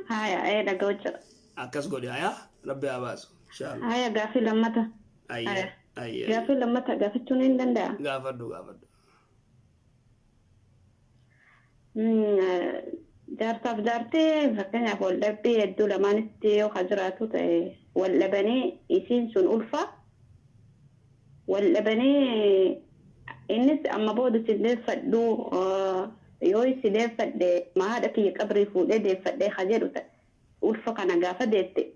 Haya ee dhaga'u jira. Akkas godhi haya rabbi haa baasu inshallah. Haya gaafii lammata. Ayyee Haya ayyee ayyee. gaafii lammata gaafachuun hin danda'a. Gaafadhu gaafadhu. Jaarsaaf jaartii fakkeenyaaf wal dhabbii hedduu lamaanitti yoo ka jiraatu ta'e wal dhabanii isiin sun ulfa wal dhabanii innis amma booda si deeffadhu yoo si deeffadhe ma haadha kiyya qabrii fuudhee deeffadhe ka jedhu ta'e ulfa kana gaafa deette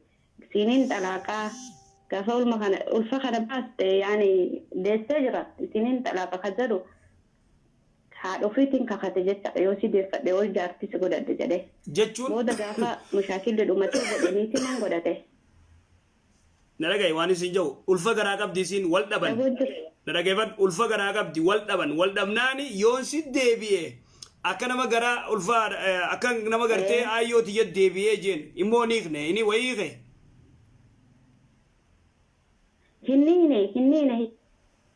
siiniin xalaaqaa gaafa ulma kana ulfa kana baaste yaani deessee jira isiniin xalaaqa ka jedhu haadha ofiitiin kakate jecha yoo si deeffadhe yoo jaartii si godhadhe jedhee. Jechuun Booda gaafa mushaakilli dhumatee godhe niitii maan godhate. Na dhaga'i waan isin jedhu ulfa garaa qabdi isiin wal dhaban. Dhaguu jira. Na dhageeffadhu ulfa garaa qabdi wal dhaban wal dhabnaani yoon si deebi'e akka nama garaa ulfa akka nama gartee aayyoo tiyya deebi'ee jeen immoo ni hiikne inni wayii hiike. Hin hiine hin hiine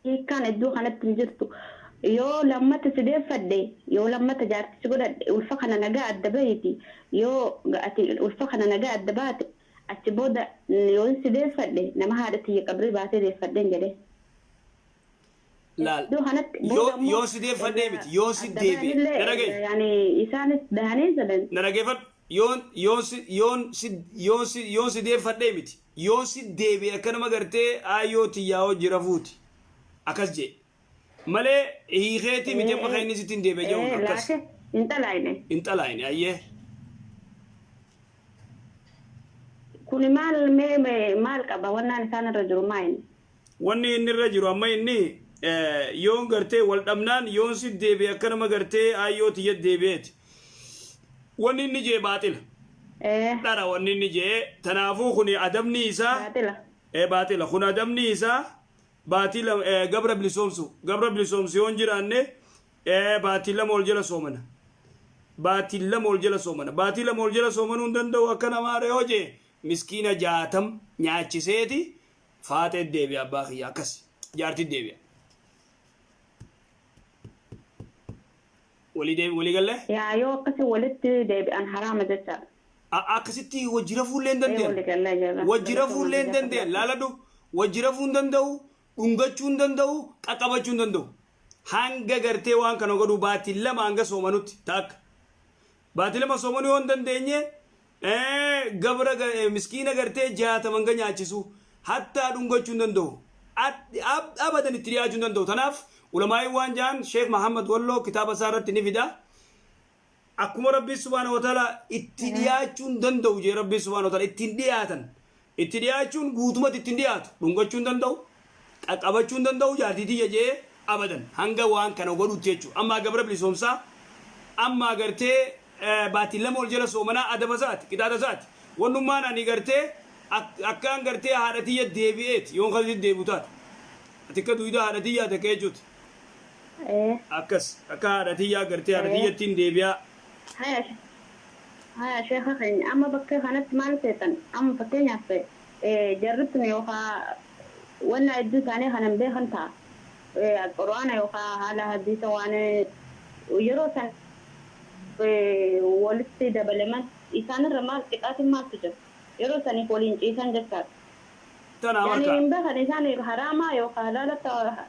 hiikkaan iddoo kanatti hin jirtu. Yoo lammata si deeffadhe yoo lammata jaartii si godhadhe ulfa kana nagaa adda bahiti yoo ati ulfa kana nagaa adda baate achi booda yoon si deeffadhe nama haadha tiyya qabrii baasee deeffadheen jedhee. Laal Iddoo kanatti yoo booda immoo yoo si deeffadhee erga miti yoo si adda deebi'e bahanillee na erga dhaga'i. yaani isaanis dahanii jedhan. Na dhageeffadhu yoon yoon si yoon si yoon si yoon si deeffadhee miti yoon si deebi'e akka nama gartee aayyoo tiyyaa hojii rafuuti akkas jee malee hiikeetii miti amma kan inni sitti hin deebi'e jedhuun akkas Laake hin xalaayne. hin xalaayne ayyee. Kuni maal mee mee maal qaba wannaan isaan irra jiru maa inni? Wanni inni irra jiru amma inni yoon gartee wal dhabnaan yoon si deebi'e akka nama gartee aayyoo tiyya deebi'eeti. Wanni inni jee baaxila. Dhara wanni inni jee tanaafuu kuni adabni isaa Baaxila. Baaxila kun adabni isaa baatii gabra bilisoomsu gabra bilisoomsu yoo hin jiraanne baatii 2 ol jala soomana. Baatii 2 ol jala soomana. Baatii 2 ol jala soomanuu hin danda'u akka namaa yoo jee miskiina 60 nyaachiseeti faaxee deebi'a abbaa kiyya akkas jaartii deebi'a. Walii deebi walii gallee? Yaa yoo akkasi walitti deebi'an haraama jechaadha. Akkasitti wajji rafuullee hin Ee danda'an. walii gallee jirra. Wajji rafuullee hin danda'an. Laaladhu wajji rafuu hin danda'u, dhungachuu hin danda'u, qaqqabachuu hin danda'u. Hanga gartee waan kana godhu baatii 2 hanga soomanutti takka. Baatii 2 soomanuu yoo hin dandeenye gabra miskiina gartee 60 hanga nyaachisu hattaa dhungachuu hin danda'u. Abadan itti dhiyaachuu hin danda'u. Tanaaf ulamaa'iin waan ja'an Sheekh Mahammad Walloo kitaaba isaa irratti ni fida. Akkuma Rabbiin subhaanahu wa ta'ala itti dhiyaachuu hin danda'u jee Rabbiin subhaanahu wa ta'ala ittiin dhiyaatan. Itti dhiyaachuun guutumatti ittiin dhiyaatu. Dhungachuu hin danda'u. Qaqqabachuu hin danda'u jaartii tiyya jee abadan hanga waan kana godhutti jechuudha. Ammaa gabra bilisoomsaa ammaa gartee baatii 2 ol jala soomanaa adaba isaati qixaaxa isaati. Wannummaan ani gartee akkaan gartee haadha tiyya deebi'eeti yoon kan sitti deebi'u taate. Ati akka duudaa haadha tiyyaa takka jechuuti. Akkas akka haadha tiyyaa gartee haadha tiyyattiin deebi'aa. Haya haya sheekha keenya amma bakka kanatti maal seetan amma fakkeenyaaf jarri tun yookaa wanna hedduu isaanii kana hin beekan ta'a qur'aana yookaa haala hadiisa waan yeroo san walitti dabalaman isaanirra maal qixaatiin maaltu jira yeroo saniif waliin ciisan jechaadha. Tana Yani marka. hin beekan isaan haraamaa yookaan halaala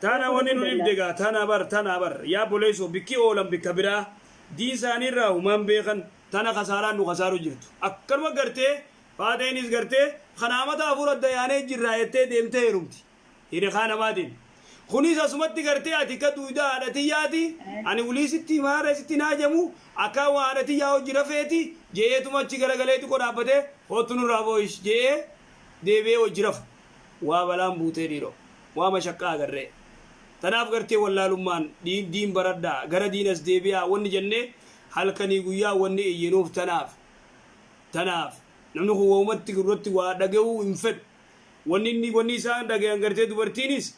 Tana beekuu wanni ni nu dhibde danda'an. gaa tana bar tana bar yaa boleeysoo bikki oolan bikka biraa diin isaanii irraa humaan beekan tana kasaaraan nu kasaaru jirtu akkanuma gartee faaxeenis gartee kana amata 4 adda yaanee jirraa jettee deemtee heerumti hirikaa namaatiin kunis asumatti gartee ati akka duuydaa haadha tiyyaati ani wlii sitti himaara sitti hin haajamu akkaan waa haadha tiyyaa hojji rafeeti je'eetuma achi garagalee xiqqoo dhaabbatee koottu nurraa boo'ish je'ee deebi'ee wajji rafa. Waa balaan buutee dhiiroo. Waa mashaqqaa agarree. Tanaaf gartee wallaalummaan diin diin baradhaa, gara diin as deebi'aa wanni jennee halkanii guyyaa wanni iyyinuuf tanaaf. Tanaaf. Namni kun wahumatti gurratti waa dhagahuu hin fedhu. Wanni inni wanni isaan dhagayan gartee dubartiinis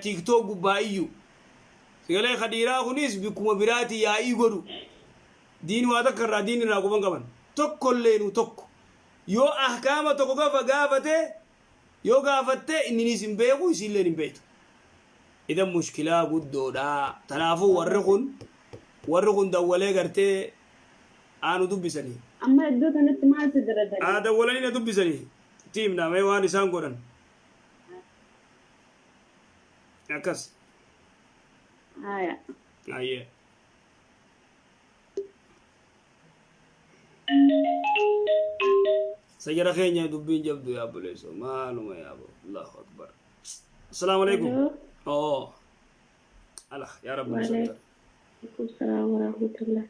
TikTok gubbaa iyyu. Sigalee ka dhiiraa kunis bikkuma biraatii yaa'ii godhu. Diin waa takka irraa diin irraa quban qaban. Tokkolleenuu tokko. Yoo ahkaama tokko gafa gaafate yoo gaafatte inniniis hin beeku isiilleen hin beektu. Idan mushkilaa guddoodha. Tanaafuu warri kun warri kun dawwalee gartee aanu dubbisanii. Amma iddoo kanatti maaltu jira jedhee? Haa dawwalanii na dubbisanii itti himna mee waan isaan godhan. Akkas. Haya. Ayyee. Sajara keenya dubbiin jabdu yaa obboleessoo maaluma yaa bo Allahu akbar. Assalaamu alaikum. Aloo. Oo. Ala yaa rabbi nu sattar. Waalaikum salaam warahmatullah.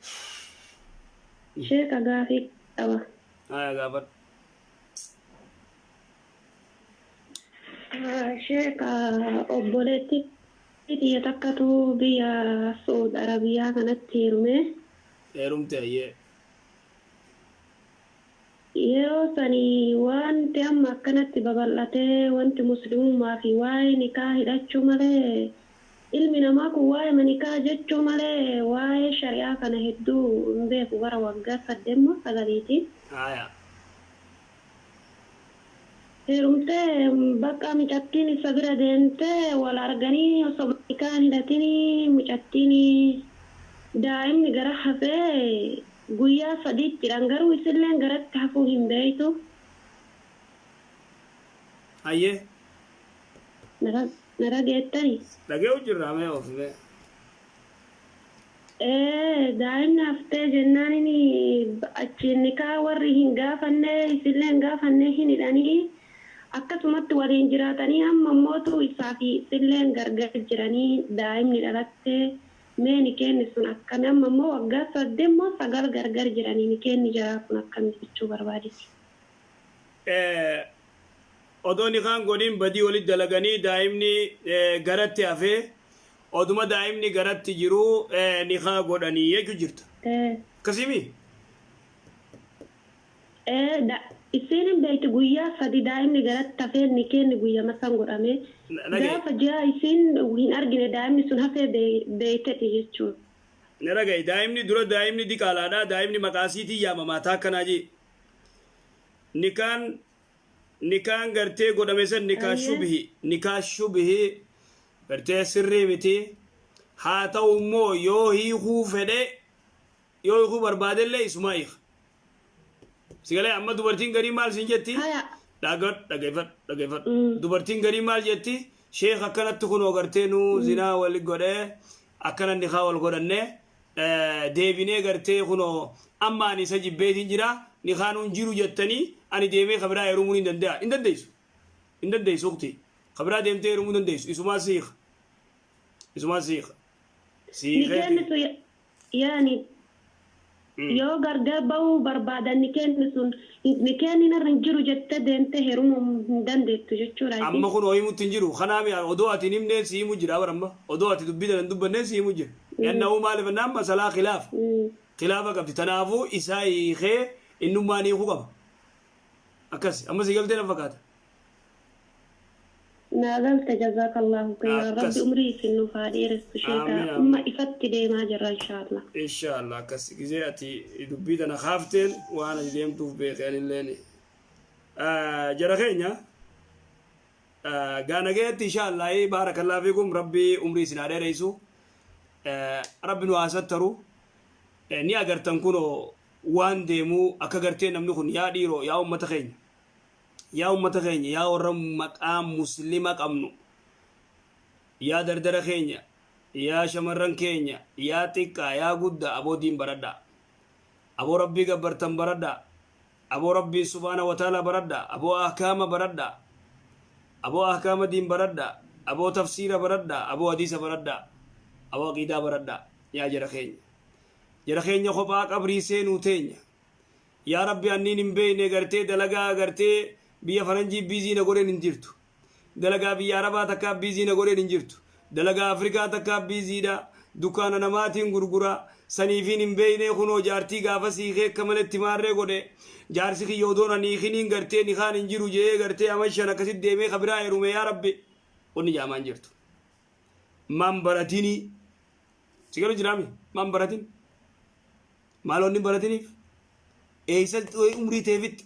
Sheeka gaafii qaba. Haya gaafadhu. Sheeka obboleetti tiyya takkatu biyya Suud Arabiyaa kanatti heerume. Heerumte ayyee. Yeroo sani wanti amma akkanatti babal'atee wanti muslimummaa fi waa'ee nikaa hidhachuu malee ilmi namaa kun waa'ee nikaa jechuu malee waa'ee shari'aa kana hedduu hin beeku bara waggaa saddeemmoo sagaliiti. Haya. Heerumtee bakka mucattiin isa bira deemtee wal arganii osoo nikaa hin hidhatin mucattiin daa'imni gara hafee guyyaa sadiitti jedhan garuu isilleen garatti hafuu hin beeytu. Ayyee. Nara geettani. Dhaga'u jirra mee ofi mee. Ee daa'imni haftee jennaan inni achiin nikaa warri hin gaafanne isillee hin gaafanne hin hidhanii akkasumatti waliin jiraatanii amma mootu isaa fi isilleen gargar jiranii daa'imni dhalattee mee nikeenni sun akkami amma immoo waggaa saddeet moo sagal gargar jiranii nikeenni jaraa kun akkami jechuu barbaaditi. Odoo nikaan godhin badii walitti dalaganii daa'imni garatti hafee oduma daa'imni garatti jiru nikaa godhanii jechuu jirta. Akkasimi? Isiin hin beekti guyyaa sadi daa'imni garatti hafee nikeenni guyyama san godhame. Gaafa ji'a isiin hin argine daa'imni sun hafee beeyteti jechuudha. Na dhaga'i daa'imni dura daa'imni diqaalaadha daa'imni maqaasiitiin yaamamaa taakkanaa jee. Nikaan nikaan gartee godhame san nikaa shubhi nikaa shubhi gartee sirrii miti haa ta'u immoo yoo hiikuu fedhe yoo hiikuu barbaadellee isumaa hiika. Sigalee amma dubartiin garii maal siin jetti? Haya. Dhagadhu dhageeffadhu dhageeffadhu. Dubartiin garii maal jetti? Sheekh akkanatti kunoo gartee nu zinaa wal godhee akkana nikaa wal godhannee deebinee gartee kunoo amma ani isa jibbeetiin jira nikaa nuun jiru jettanii ani deemee kabiraa heerumuu hin danda'a. Hin dandeessu. Hin dandeessu ukti. Kabiraa deemtee heerumuu hin dandeessu. Isumaa siika. Isumaa siika. Nikeenni Siikee. sun yaani yoo gargar ba'uu barbaadan nikeenni sun nikeenni narra hin jiru jettee deemtee heerumuu hin dandeettu jechuudha. Amma kun himutti hin jiru. Kanaaf odoo ati hin himneen si himu jira bara amma. Odoo ati dubbii tana hin dubbanneen si himu jira. Yanna'uu maaliif jennaan masalaa khilaaf. Khilaafa qabdi. Tanaafuu isaa hiikee innummaan hiikuu qaba. Akkas amma si galtee na fakkaata. Naa galte jazakallahu khairan. Akkas. Rabbi umrii isin nuuf haa dheeressu sheekaa. Amiin Amma amiin. ifatti deemaa jirra inshaallah. Inshaallah akkas gisee ati dubbii tana kaafteen waan ati deemtuuf beekeen illeen. Jara keenya gaanageetti inshaallah baarakallaa fiikum rabbi umrii isin haa dheeressu. Rabbi nu haa sattaru. Ni agartan kunoo waan deemuu akka gartee namni kun yaa dhiiroo yaa ummata keenya. Yaa ummata keenya yaa warra maqaa muslima qabnu. Yaa dardara keenya yaa shamarran keenya yaa xiqqaa yaa guddaa aboo diin baradhaa. Aboo rabbii gabbartan baradhaa. Aboo rabbii subhaana wa ta'ala baradhaa. Aboo ahkaama baradhaa. Aboo ahkaama diin baradhaa. Aboo tafsiira baradhaa. Aboo hadiisa baradhaa. Aboo aqiidaa baradhaa. Yaa jara keenya. Jara keenya kophaa qabrii seenuu teenya. Yaa rabbi anniin hin beekne gartee dalagaa gartee biyya faranjii busy na godheen hin jirtu. Dalagaa biyya arabaa takkaa busy na godheen hin jirtu. Dalagaa Afrikaa takkaa busydha. Dukkaana namaatiin gurgura. Saniifiin hin beekne kunoo jaartii gaafa siikee akka maletti maarree godhe. Jaarsi kiyya odoon ani hikiniin gartee nikaan hin jiru jee gartee ama shan akkasitti deemee kabiraa heerume yaa rabbi. Wanni jaamaan jirtu. Maan baratinii. Si galu jiraami? Maan baratin? Maal wanni hin baratiniif? Eessa umrii teefitti?